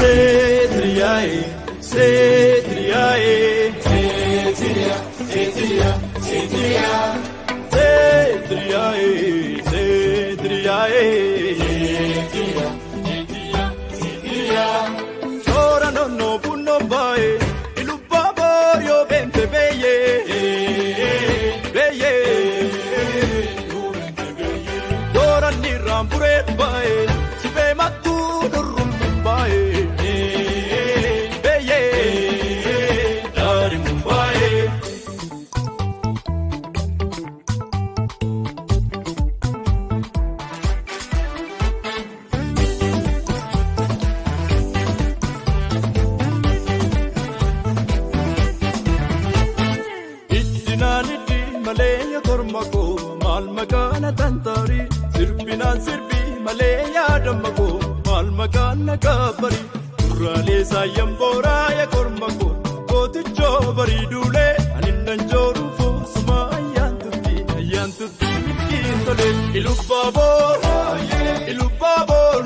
Setriyae, setriyae, setriya, setriya, setriya. Setriyae, setriyae, setriya, setriya, setriya. Sora nonno punno bae, ilubba yo bente beye, beye. Dora nirambure bae, sibe matu nurrum bae. Sirbinaan sirbi malee yaadamako maal maqaan na kabbari turaalee saayyaan booraa ya kormako gootichoo barii duulee ani nan jooru foosuma ayyaan turtii ayyaan turtii milkiin tole. Ilubaaboor ilubaaboor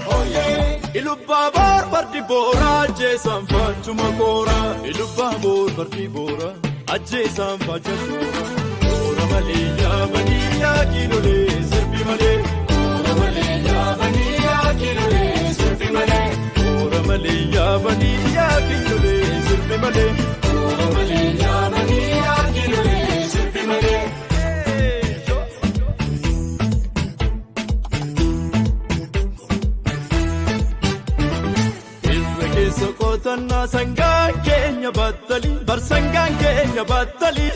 ilubaaboor fardi booraa ajjeesaan faachuma kooraa ilubaaboor fardi booraa ajjeesaan faacha kooraa. Koora malee yaabanii yaakilolee sirbi malee. Koora malee yaabanii yaakilolee sirbi malee. Koora malee yaabanii yaakilolee sirbi malee. Koora malee yaabanii yaakilolee sirbi malee. Irra keessa qotannaa sangaan keenya battalii barsangaan keenya battalii.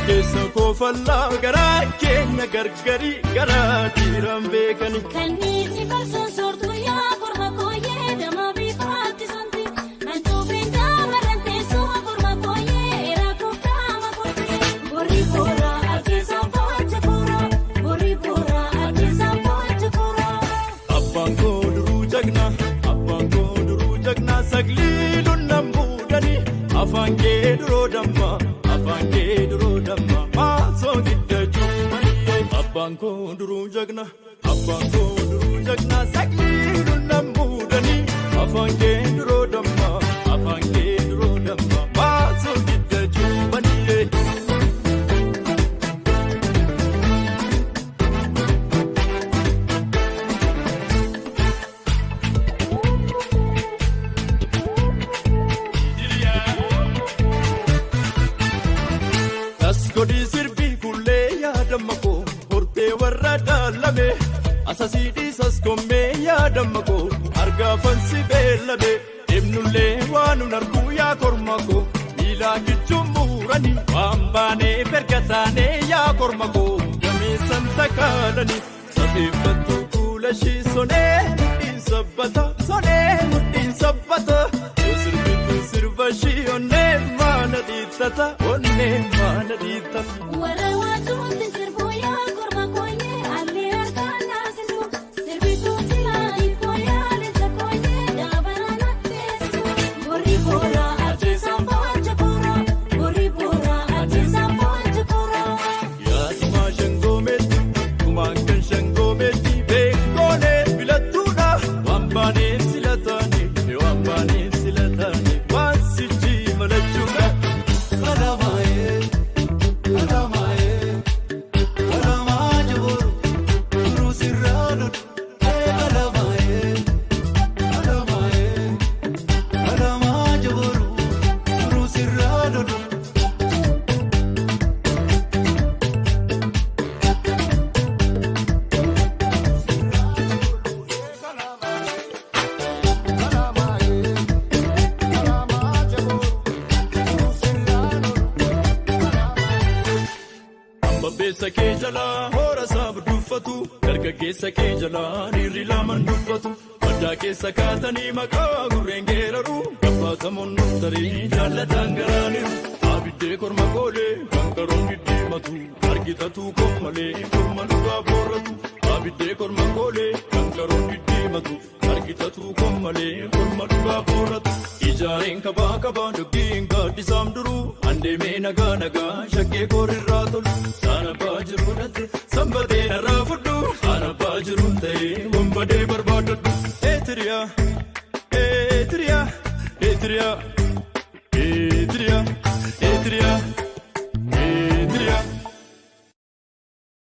Keessa koofallaa garaa keenya gargarii garaa dhiiraan beekani. Kanniisi barsoon soortuu yaa korma kooyee dama bifaatti sonti. Nantuufiin gaamarran teessuma korma kooyee era kookaama kooti. Borii booraa ajjeesaan foocha kooraa. Borii booraa ajjeesaan foocha kooraa. Abbaan koo duruu jagnaa abbaan koo duruu jagnaa saglii lunnaan buudhanii afaan kee duroo dammaa. Afaan kee duruu damma maasoo gidda cuubbanii. Abbaan koo duruu jagna abbaan koo duruu jagna saglii lunnaan buudhanii. Afaan kee duruu damma afaan kee duruu damma maasoo gidda cuubbanii. Godii sirbii kullee yaadamma koo hortee warra daalame asasii dhiisas kommee yaadamma koo argaafansi beellame deemnullee waan nun arguu yaa korma koo miilaa kichuun muuranii waan baanee erga taanee yaa korma koo gameessan takaalanii safeeffattuu kuula ishii sonee mudhiin sabbata sonee mudhiin sabbata. Sirbitu sirba ishii onnee maana dhiittata onnee maana dhiittata. Warra waatuutti sirboo yaa korma kooyee allee harkaan naasisu. Sirbituu silaa kooyaa leenca kooyee dhaabanaa natteessisu. Borii booraa ajjeesaan foocha kooraa. Borii booraa ajjeesaan foocha kooraa. Yaaduma shangoomeetti kumaan kan shangoomeetti beekoonee filattuudha. Waan baaneef silataanii waan baaneef. Waan sichi malachuudha. Kalamaayee kalamaayee kalamaa jaboru duruu sirraa lolu. Kalamaayee kalamaayee kalamaa jaboru duruu sirraa lolu. Babbeessa kee jalaa hoora saaba duffatu dargaggeessa kee jalaa dhiirri lamaan dubbatu maddaa keessa kaatanii maqaa gurreen geeraru gabbaatamuun nuftarii jaallataan garaaniru abiddee korma koolee kan karoon diddiimatu argitatu kommalee korma dhugaa boorratu abiddee korma koolee kan karoon diddiimatu argitatu kommalee korma dhugaa boorratu ijaareen kabaa kabaa doggiin gaaddisaam duruu andeemee nagaa nagaa shakkee koorrirraa tolu. Saanabaa jiruun ate sanbatee narraa fudhu saanabaa jiruun ta'ee wanbadee barbaadadhu. Eetiriyaa eetiriyaa Eetiriyaa, Eetiriyaa.